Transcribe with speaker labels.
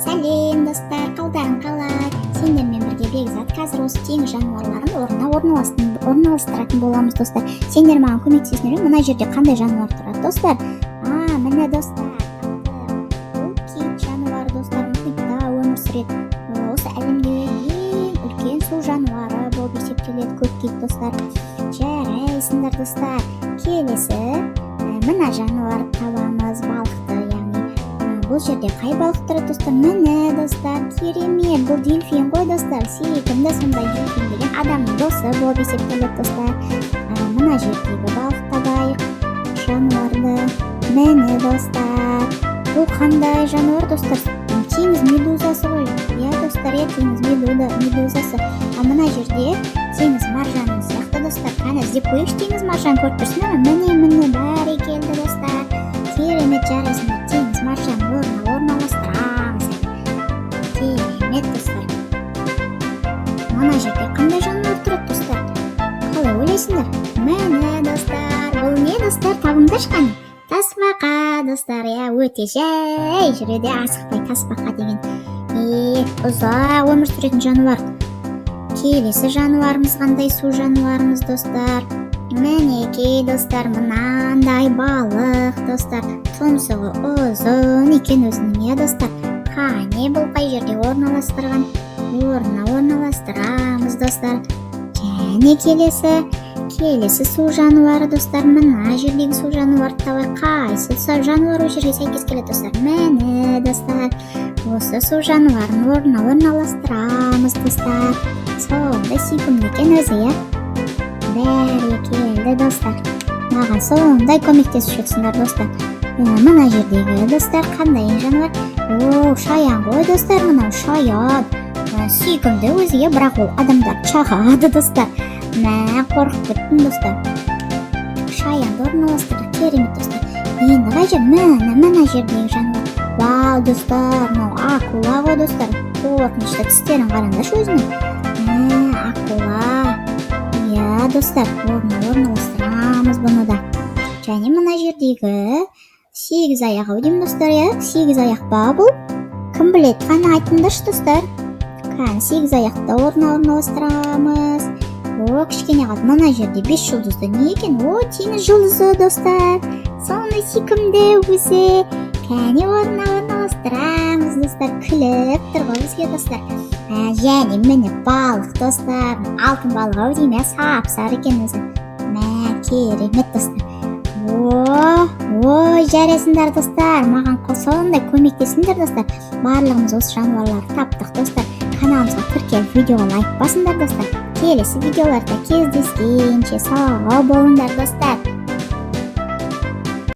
Speaker 1: Сәлем, достар! Қалдарың қалай? Сендермен бірге Бекзат. Қазір осы теңіз жануарларын орнына орналастыратын боламыз, достар. Сендер маған көмектесіңдер ме? Мына жерде қандай жануар тұрады, достар? А, міне, достар, таптық. Бұл кит жануары, достар, мұхитта өмір сүреді. Осы әлемдегі ең үлкен су жануары болып есептеледі көк кит, достар. Жарайсыңдар, достар! Келесі мына жануарды табамыз, балықты, яғни. Бұл жерде қай балық тұрады, достар? Міне, достар, керемет, бұл дельфин ғой, достар. Сүйкімді сондай дельфин деген адамның досы болып есептеледі, достар. Мына жердегі балық табайық, жануарды. Міне, достар, бұл қандай жануар, достар? Теңіз медузасы ғой, иә, достар, иә, теңіз медузасы. Ал мына жерде теңіз маржаны сияқты, достар. Қане, іздеп көрейікші. Теңіз маржанын көріп тұрсыңдар ма? Міне, міне, бәрекелді, достар, керемет, жарайсыңдар! Теңіз маржанын орнына орналастырамыз. Керемет, достар! Мына жерде қандай жануар тұрады, достар, қалай ойлайсыңдар? Міне, достар, бұл не, достар? Табыңдаршы, қане. Тасбақа, достар, иә, өте жай жүреді, асықпай. Тасбақа деген ұзақ өмір сүретін жануар. Келесі жануарымыз қандай су жануарымыз, достар? Мінекей, достар, мынандай балық, достар. Тұмсығы ұзын екен өзінің, иә, достар. Қане, бұл қай жерде орналастырған? Орнына орналастырамыз, достар. Және келесі су жануары, достар. Мына жердегі су жануарды табайық. Қайсы су жануар ол жерге сәйкес келеді, достар? Міне, достар, осы су жануарын орнына орналастырамыз, достар. Сондай сүйкімді екен өзі, иә. Бәрекелді, достар, маған сондай көмектесіп жүрсіңдер, достар. Мына жердегі, достар, қандай жануар? О, шаян ғой, достар, мынау шаян. Сүйкімді өзі, иә, бірақ ол адамдарды шағады, достар. Мә, қорқып кеттім, достар. Шаянды орналастырдық, керемет, достар. Енді қай жер? Міне, мына жердегі жануар. Вау, достар, мынау акула ғой, достар. Қорқынышты тістерін қараңдаршы өзінің. Мә, акула, иә, достар, орнына орналастырамыз бұны да. Және мына жердегі сегіз аяқ ау деймін, достар, иә. Сегіз аяқ па бұл, кім біледі? Қане, айтыңдаршы, достар. Кәні, сегіз аяқты орнына орналастырамыз. О, кішкене қалды. Мына жерде бес жұлдызды не екен? О, теңіз жұлдызы, достар, сондай сүйкімді өзі. Кәне, орнына орналастырамыз, достар. Күліп тұр ғой бізге, достар. Және міне, балық, достар, алтын балық ау деймін, иә, сап сары екен өзі. Мә, керемет, достар! О, ой, жарайсыңдар, достар, маған сондай көмектесіңдер, достар. Барлығымыз осы жануарларды таптық, достар. Каналымызға тіркеліп, видеоға лайк басыңдар, достар. Келесі видеоларда кездескенше сау болыңдар, достар!